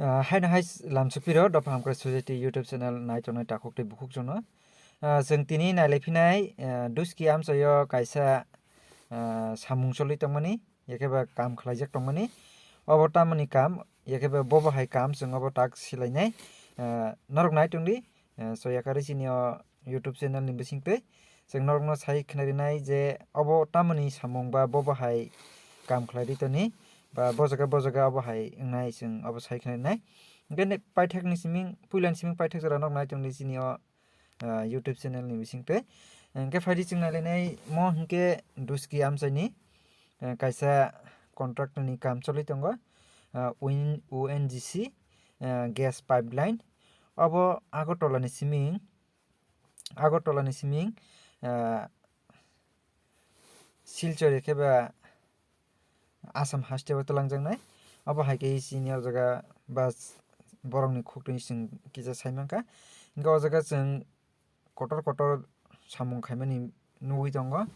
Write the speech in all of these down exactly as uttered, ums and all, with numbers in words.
Ah, haino hai s-, lamsukpiro Dopha Hamkrai Society YouTube channel naitongnai takhuk tei bukhuk jono. Ah, chwng tini nailaiphinai, ah, Duski amchaio kaisa, ah, samung choli tongmani, yakheba kam khlaijak tongmani. Obo tamoni kam, yakheba bobo hai kam chwng obo tak silainai. Ah, norok naitongdi, ah, so yakarwi chini o YouTube channel ni bisingtwi chwng norokno sai khnarinai je obo tamoni samung ba bobo hai kam khlai ri toni ba bo jaga bo jaga obo hai wngnai chwng obo sai khnarinai. Hwnkhe ne paithak ni siming puila ni siming paithak jora nok nai tongdi chini o, ah, YouTube channel ni bisingtwi. Hwnkhe phaidi chwng nailainai mo hwnkhe Duski amchaini, ah, kaisa contract ni kam choli tongo, ah, O N G C, ah, gas pipeline. Obo Agartala ni siming Agartala ni siming, ah, Silchar khe ba Assam haste o twlangjaknai. Obo hai khe chini o jaga ba borokni khukni chwng kisa sai mankha. Hwnkhe o jaga chwng kotor kotor samung khaimani nugwi tongo.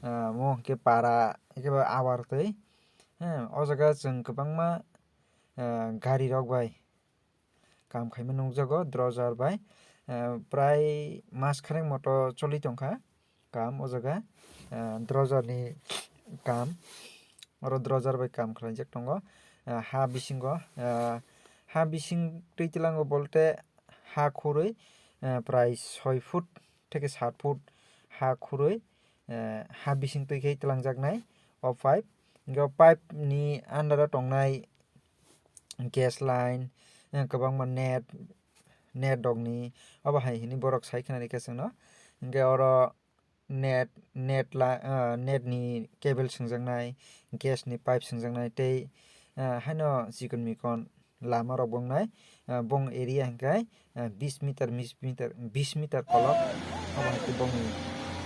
Ah, omo hwnkhe para, khe ba awar twi. He, o jaga chwng kwbangma, ah, gari rok bai kam khaima nukjago drojar bai. Eh, prai mas khareng moto choli tongkha kam o jaga. Eh, drojar ni kam, oro drojar bai kam khlaijak tongo. Eh, ha bisingo, eh, ha bising twi twilango bolte ha khurui, eh, prai soi foot theke sat foot ha khurui, eh, ha bising twi khe twlangjaknai o pipe. Hwnkhe o pipe ni under o tongnai gas line, eh, kwbangma net, net rokni obo hai hwnwi borok sai khna rikha chwngno. Hwnkhe oro net, net la-, ah, net ni cable swngjaknai, gas ni pipe swngjaknai tei, ah, haino chikon mikon lama rok bo wngnai. Ah, bong area hwnkhe, ah, bis meter, bis meter, bis meter kolok. Obo hwnkhe bongni,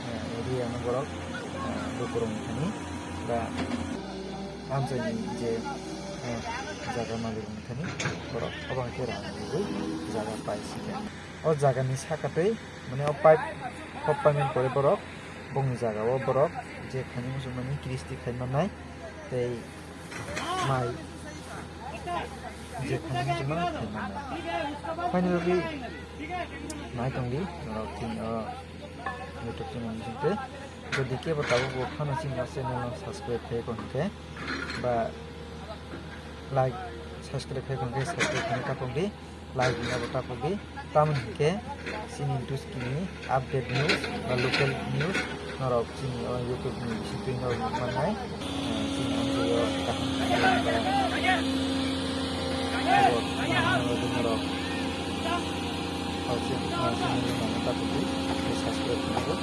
ah, area no borok, ah, lukurokni thani ba amchaini je, ah, jaga malikni thani borok obo hwnkhe rang rwui jaga pai sikha. O jagani saka tei, mane, o pipe hok paimani pore borok bongni jaga o borok je khaini muchungmani kristi khai mannai tei mai je khaini muchungmani khai mannai. Finally, nai tongdi norok chini o YouTube channel ni bisingtwi. Jodi kebo tabuk bo phano chini o channel no subscribe khai ko hwnkhe ba like, subscribe khai ko hwnkhe subscribe khaina tapokdi. Like ni abo tapokdi. Tamoni hwnkhe chini Duski ni update news ba local news norok chini o YouTube ni bisingtwi norok nukmannai. Eh, chini amchaio kaham kaham ba khobor nangmano norok sausik, ah, chini nangma tapokdi, tei subscribe khlainai bo.